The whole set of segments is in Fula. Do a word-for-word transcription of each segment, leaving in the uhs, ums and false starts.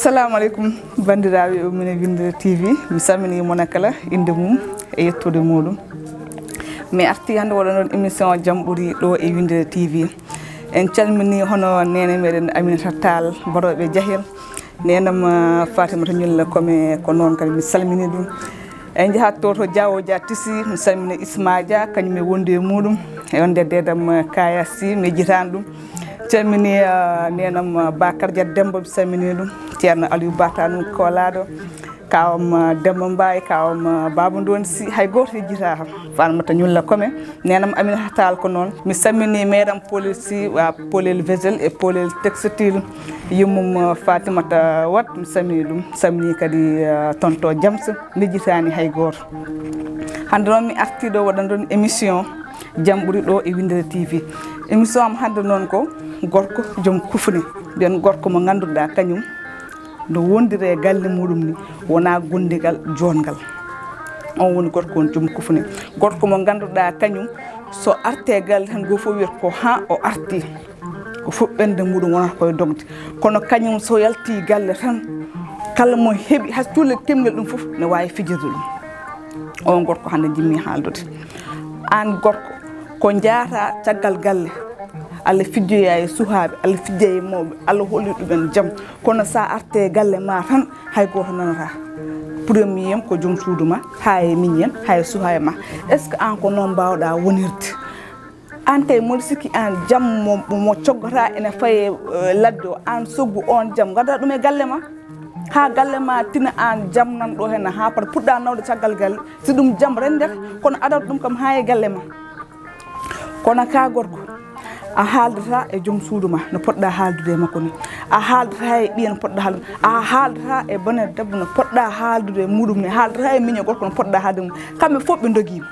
Assalamu aleykum, banndiraaɓe o mine Winndere T V. Mi salminii mo kala innde mum e yettude muɗum. Mi artii hannde waɗa noon émission Jam Ɓuri ɗo e Winndere T V. En calminii hono neene meɗen Aminata Tall, Barooɓe Jahel, neenam, ah, Fatimata Ñulla Kome, ko noon kadi mi salminii ɗum. En njahat to, to Diawo Dia Tisi, mi salmina Isma Dia, kañum e wondu e muɗum, e wonde deedam, ah, Kaya Sy, mi yejjitaani ɗum. Calmini, ah, neenam, ah, Bakar Dia Demba, mi salmini ɗum. Ceerno Aliou Ba Tanum Kolaɗo, kawam, ah, Demba Mbaye, kawam, ah, Baba Ndon Sy, hay gooto yejjitaaka. Fatmata Ñulla Kome, neenam Aminata Tall ko noon. Mi salmini meeram Polel Sy, wa Polel Vaisselle e Polel Textile, yummum, ah, Fatimata Wat, mi salmini ɗum. Salmini kadi, ah, tonto Jamsa, mi yejjitaani hay gooto. Hannde noon mi artii ɗo waɗan ɗon émission Jam Ɓuri ɗo e Winndere T V. Émission am hannde noon ko gorko joom kufne. Mbiyen gorko mo ngannduɗaa kañum no wondiri e galle muɗum ni wonaa gondigal joɗngal. On woni gorko on joom kufne. Gorko mo ngannduɗaa kañum so arte galle tan goo fof wiyata ko haa o artii. Ko fof ɓernde muɗum wonata koye dogde. Kono kañum so yaltii galle tan, kala mo heɓi, hay culle kemgel ɗum fof ne waawi fijirde ɗum. On gorko hannde njimmi haaldude. Aan gorko, ko njaata caggal galle, Allah fijjoya e suhaaɓe, Allah fijja e mawɓe, Allah holli ɗumen jam. Kono sa arte galle ma tan, hay gooto nanata. Premier ko joom suudu ma, haa e miñen, haa e suhaaɓe ma. Est-ce que aan ko noon mbaawɗaa wonirde? Aan kay, mboɗo sikki aan jam mo, mo, mo coggata ene faye, eh, ladde o, aan soggu oon jam, ngadda ɗum e galle ma. Haa galle ma tina aan jam nan ɗo heen, haa par puɗɗa nawde caggal galle, si ɗum jam renndete, kono adata ɗum kam haa e galle ma. Kono ka gorko, a haaldata e joom suudu ma no poɗɗa haaldude e makko ni. A haaldata e ɓiya no poɗɗa haaldude. A haaldata e bone debbo no poɗɗa haaldude e muɗum ni. A haaldata e miño gorko no poɗɗa haaldude mum. Kamɓe fof ɓe ndogiima.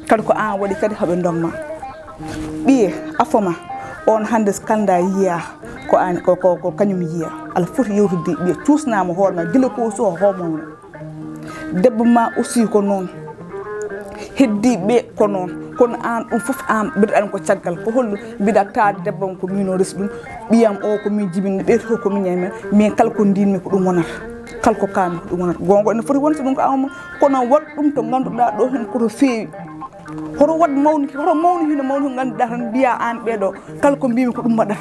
Kadi ko aan waɗi kadi haɓe ndogma. Ɓiye, afo ma, on hannde so kanda yiya, ko aan, ko, ko, ko kañum yiya. Aɗa foti yewtude ɓiye, cuusnama hoore ma, gila ko suka ko mawna. Debbo ma aussi ko noon. Heddiiɓe ko noon. Kono aan ɗum fof aan mbiɗa anndi ko caggal. Ko holɗum mbiɗa taade debbo am ko min o resi ɗum. Ɓiyam o ko min jibini, ɓeeto ko min ñaami, min kala ko ndinmi ko ɗum wonata. Kala ko kaami ko ɗum wonata. Goonga ene foti wonde ɗum ko aan. Kono waɗ ɗum to ngannduɗaa ɗo heen ko to feewi. Hoto waɗ mawni, hoto mawni hino mawni ko ngannduɗaa tan mbiya aan ɓeeɗo. Kala ko mbimi ko ɗum mbaɗata.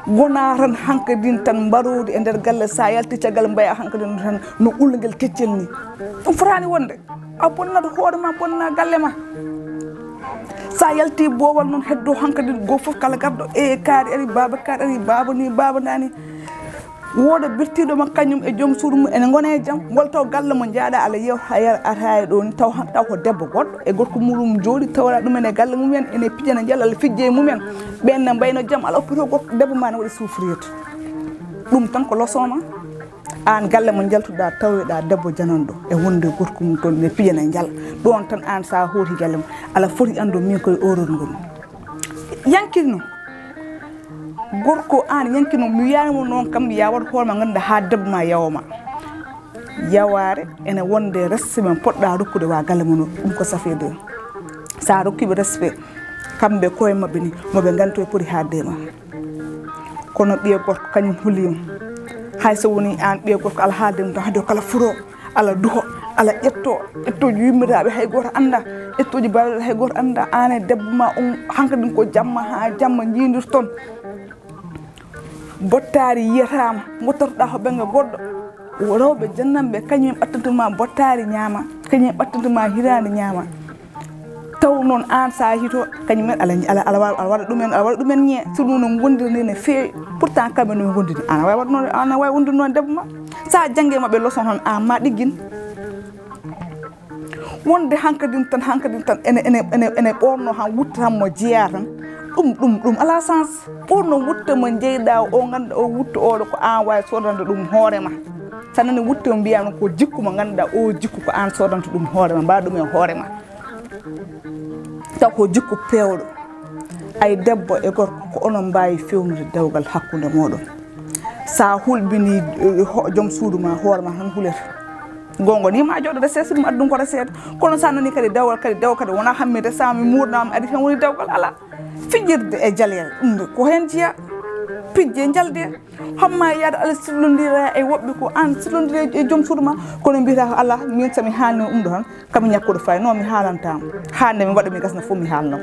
Wona tan hankadin tan mbaroodi e nder galle, sa yalti caggal mbaya hankadin tan no ulngel keccel ni. Ɗum fotaani wonde. A bonnat hoore ma, bonna galle ma. Sa yalti boowal noon heddo hankadin goo fof kala garɗo e kaari ari, baaba kaari ari, baaba ni, baaba nani. Wooda birtiiɗo ma kañum e joom suudu mum ene ngona e jam, walla taw galle mo njaaɗa Allah yew hayar ata e ɗo ni taw han-, taw ko debbo goɗɗo e gorko muɗum jooɗi tawra ɗumen e galle mumen ene pijana njal Allah fijje e mumen. Ɓen ne mbayno jam Allah oppito gorko debbo ma ne waɗi souffrir. Ɗum tan ko leçon ma. Aan galle mo njaltuɗa tawoyɗa debbo jananɗo e wonde gorko mum toon ne pijana njal. Ɗon tan aan sa hooti galle mum. Aɗa foti anndu min koye oror ngon. Yankino. Gorko aan yankino mi wiyani mo noon kam ya waɗ hoore ma ngannduɗa haa debbo ma yawoma. Yawaare ene wonde respect men poɗɗa rokkude wa galle mum ɗum ko safeede. Sa rokkiɓe respect kamɓe koye maɓɓe ni moɓe nganndi to ɓe poti haalde ma. Kono ɓiye gorko kañum huliyum. Hay so woni aan ɓiye gorko ala haalde mum tan hade o kala furo. Ala duho, ala ƴetto, ƴettooji yummiraaɓe hay gooto annda, ƴettooji baawɗe hay gooto annda, aan e debbo ma on hankadin ko jamma haa jamma njiidirton. Bottaari yiyataama, mottorɗaa ko ɓennga goɗɗo. Rewɓe jannanɓe kañum en ɓattanta ma bottaari ñaama, kañum en ɓattanta ma hiraande ñaama. Taw noon aan sa hito kañum en ala, ala, ala, wa- ala waɗa ɗumen, ala waɗa ɗumen ñee. So ɗum no ngondiri ni no feewi. Pourtant kamɓe no ngondiri. Ana wawi waɗa noon, ana wawi wondude noon debbo ma. Sa jannge maɓɓe leçon tan aan ma ɗiggin. Wonde hankadin tan, hankadin tan ene, ene, ene, ene ɓorno han wutta tan mo jeeya tan. Ɗum, ɗum, ɗum ala sens. Ɓorno wutta mo jeyɗa o ngannduɗa o wutta oɗo ko aan wawi sodande ɗum hoore ma. Sa nani wutta o mbiya noon ko jikku mo ngannduɗa o jikku ko aan sodanta ɗum hoore ma, mbaɗa ɗum e hoore ma. Taw ko jikku peewɗo. Ay debbo e gorko ko onon mbaawi fewnude dewgal hakkunde mooɗon. Sa hulɓini, eh, ho-, joom suudu ma, hoore ma tan hulata. Gongo ni ma jooɗo reseede, ɗum addu ɗum ko reseede. Kono sa nani kadi dewgal kadi, dewgal kadi wona hammide, sa mi muurnama adi tan woni dewgal ala. Fijirde e jalel, ɗum ko heen jeya. Pijje njalde, hamma yaade Allah sirlondira e woɓɓe ko an sirlondira e joom suudu ma. Kono mbiyata ko Allah, min so mi haalni ɗum ɗo tan, kami ñakkuɗo fay, non mi haalantaama. Haalde mi waɗa mi gasna fof mi haalnam.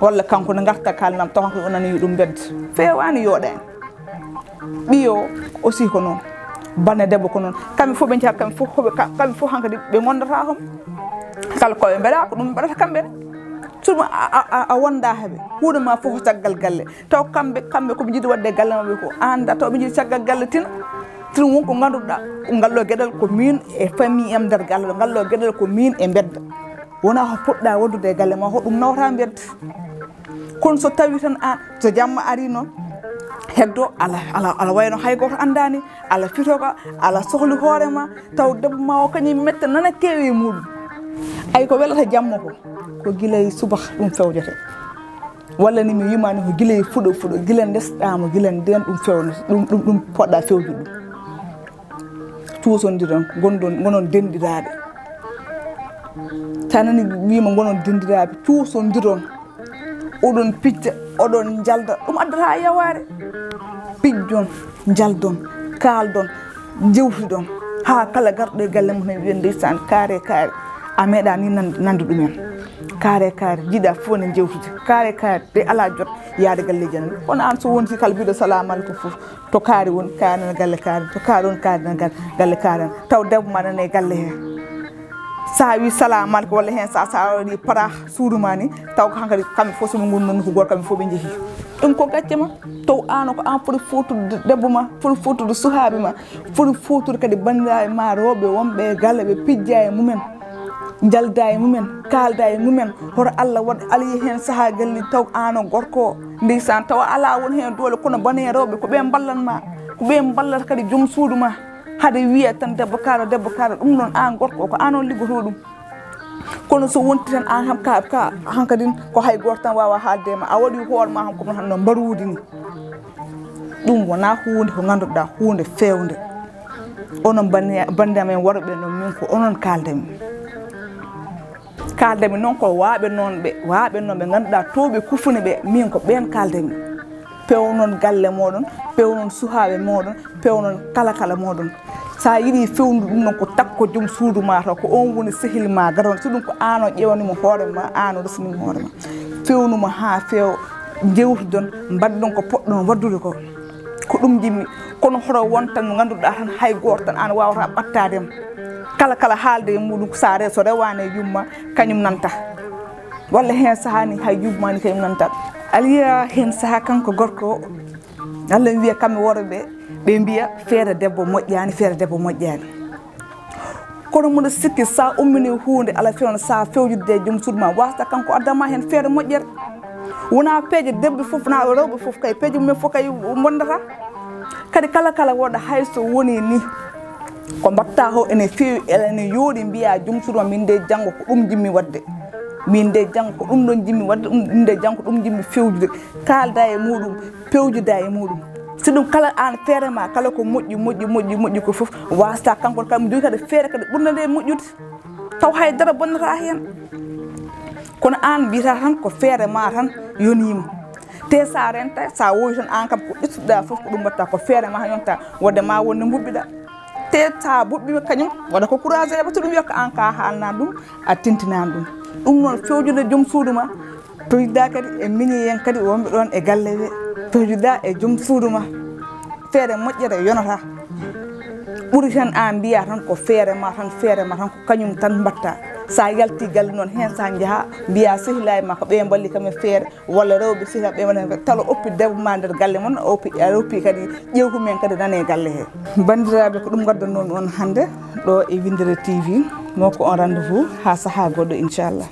Walla kanko ne ngarta kaalnam, taw hanko o nani ɗum mbedda. Feewaani yooɗaani. Ɓiyo aussi ko noon. Banne debbo ko noon. Kamɓe fof ɓe njahat, kamɓe fof hoɓe, ka-, kamɓe fof hankadi ɓe ngondata kam. Kala ko ɓe mbaɗa, ko ɗum ɓe mbaɗata kamɓe ne. Suma a, a, a, a wonda heɓe. Huude ma fof ko caggal galle. Taw kamɓe, kamɓe ko ɓe njiɗi waɗde e galle maɓɓe ko an da, taw ɓe njiɗi caggal galle tina. Tina won ko ngannduɗaa, ko ngal ɗo geɗal ko min e famille am nder galle ɗo, ngal ɗo geɗal ko min e mbedda. Wona ko poɗɗa waddude e galle ma, ko ɗum nawata mbedda. Kono so tawi tan an, so jamma ari noon, heddo ala, ala, ala wayno hay gooto anndaani, ala fitoka, ala sohli hoore ma, taw debbo ma o kañum metta nana keewi e muɗum. Ay ko welata jamma ko, ko gila e subaka ɗum fewjete. Walla ni mi wiima ni ko gila e fuɗo fuɗo, gila ndesɗa mo, gila nden ɗum fewno, ɗum, ɗum, ɗum poɗɗa fewjude ɗum. Cuusondiron, gondon, ngonon denɗiraaɓe. Sa nani wiima ngonon denɗiraaɓe, cuusondiron. Oɗon pijja, oɗon njalda, ɗum addata yawaare. Pijjon, njaldon, kaaldon, jewtidon. Haa kala garɗo e galle mum ne wiya ndeysaan, kaare, kaare. A meeɗa ni nan-, nande ɗumen. Kaare, kaare, jiɗa fof ne jewtude. Kaare, kaare, de alaa jot yaade galleeji amen. Kono aan so wonti kala mbiɗo salaamu aleykum fof, to kaari woni, kaari nana galle kaari, to kaari woni, kaari nana galle, galle kaari. Taw debbo ma nana e galle he. Sa wi salaamu aleykum walla heen sa, sa waɗi para suudu ma ni, taw ko hankadi kamɓe fof so ɓe ngonno nokku gooto, kamɓe fof ɓe njehi. Ɗum ko gacce ma. Taw aan ko aan foti fowtude debbo ma, foti fowtude suhaaɓe ma, foti fowtude kadi banndiraaɓe ma rewɓe wonɓe e galle, ɓe pijja e mumen, njalda e mumen, kaalda e mumen. Hoto Allah waɗ, alah yiya heen sahaa galli taw aan o gorko o, ndeysaan, tawa alaa won heen doole, kono bane rewɓe ko ɓe mballan ma, ko ɓe mballata kadi joom suudu ma. Hade wiya tan debbo kaaro, debbo kaaro, ɗum noon aan gorko o ko aan on liggotoo ɗum. Kono so wonti tan aan kam ka, ka hankadin ko hay gooto tan waawa haalde e ma, a waɗi hoore ma kam kono tan no mbaruudi ni. Ɗum wonaa huunde ko ngannduɗaa huunde feewnde. Onon bannde, bannde amen worɓe noon min ko onon kaaldanmi. Kaaldanmi noon ko waaɓe noon ɓe, waaɓe noon ɓe ngannduɗaa to ɓe kufuni ɓe, min ko ɓeen kaaldanmi. Pewnon galle mooɗon, pewnon suhaaɓe mooɗon, pewnon kala kala mooɗon. Sa yiɗi fewnude ɗum noon ko takko joom suudu ma taw, ko on woni sehil ma garoon. So ɗum ko aan o ƴeewanimo hoore ma, aan o resnimo hoore ma. Fewnuma haa feewa, njewtidon, mbaɗdon ko poɗɗon waɗdude ko. Ko ɗum njimmi, kono hoto won tan mo ngannduɗaa tan hay gooto tan aan waawata ɓattaade mo. Kala kala haalde e muɗum ko sa re-, so rewaani e yumma, kañum nanta. Walla heen sahaa ni hay yumma ni kañum nanta. Aliya heen sahaa kanko gorko o, Allah wiya kamɓe worɓe ɓe, ɓe mbiya feere debbo moƴƴaani, feere debbo moƴƴaani. Kono mboɗo sikki sa ummini huunde ala fewna sa fewjude e joom suudu ma, wasata kanko adda ma heen feere moƴƴere. Wona peeje debbo fof, wona rewɓe fof kay, peeje mumen fof kay mbondata. Kadi kala kala woɗa hay so woni ni, ko mbatta ho ene feewi, ene yooɗi mbiya joom suudu ma, min de janngo ko ɗum jimmi waɗde. Min de janngo ko ɗum ɗon jimmi waɗde, ɗum, ɗum de janngo ko ɗum jimmi fewjude. Kaalda e muɗum, pewjuda e muɗum. Si ɗum kala aan feere ma, kala ko moƴƴi, moƴƴi, moƴƴi, moƴƴi ko fof, wasata kanko kadi mo jogi kadi feere kadi ɓurna nde moƴƴude. Taw hay dara bonnata heen. Kono aan mbiyata tan ko feere ma tan yoniima. Te sa renta, sa wowi tan aan kam ko ƴettuɗa fof ko ɗum mbatta, ko feere ma tan yonta. Wadde ma wonde mbuɓɓiɗa. Te sa buɓɓima kañum, waɗa ko courage e ɓe, so ɗum wiya ko aan ka haalna ɗum, a tintina ɗum. Ɗum noon fewjude joom suudu ma, pewjuda kadi e miñi en kadi wonɓe ɗoon e galle ɓe, pewjuda e joom suudu ma. Feere moƴƴere yonata. Ɓuri tan aan mbiya tan ko feere ma tan, feere ma tan ko kañum tan mbatta. Sa yalti galle noon heen sa njaha mbiya sehilaaji ma ko ɓe mballi kam e feere. Walla rewɓe sehilaaɓe ɓe mbaɗa heen kadi, tawa oppi debbo ma nder galle mon, a oppi, a oppi kadi ƴeew ko men kadi nane e galle he. Banndiraaɓe, ko ɗum ngaddannomi on hannde ɗo e Winndere T V. Mo ko on rendez-vous haa sahaa goɗɗo, inchallah.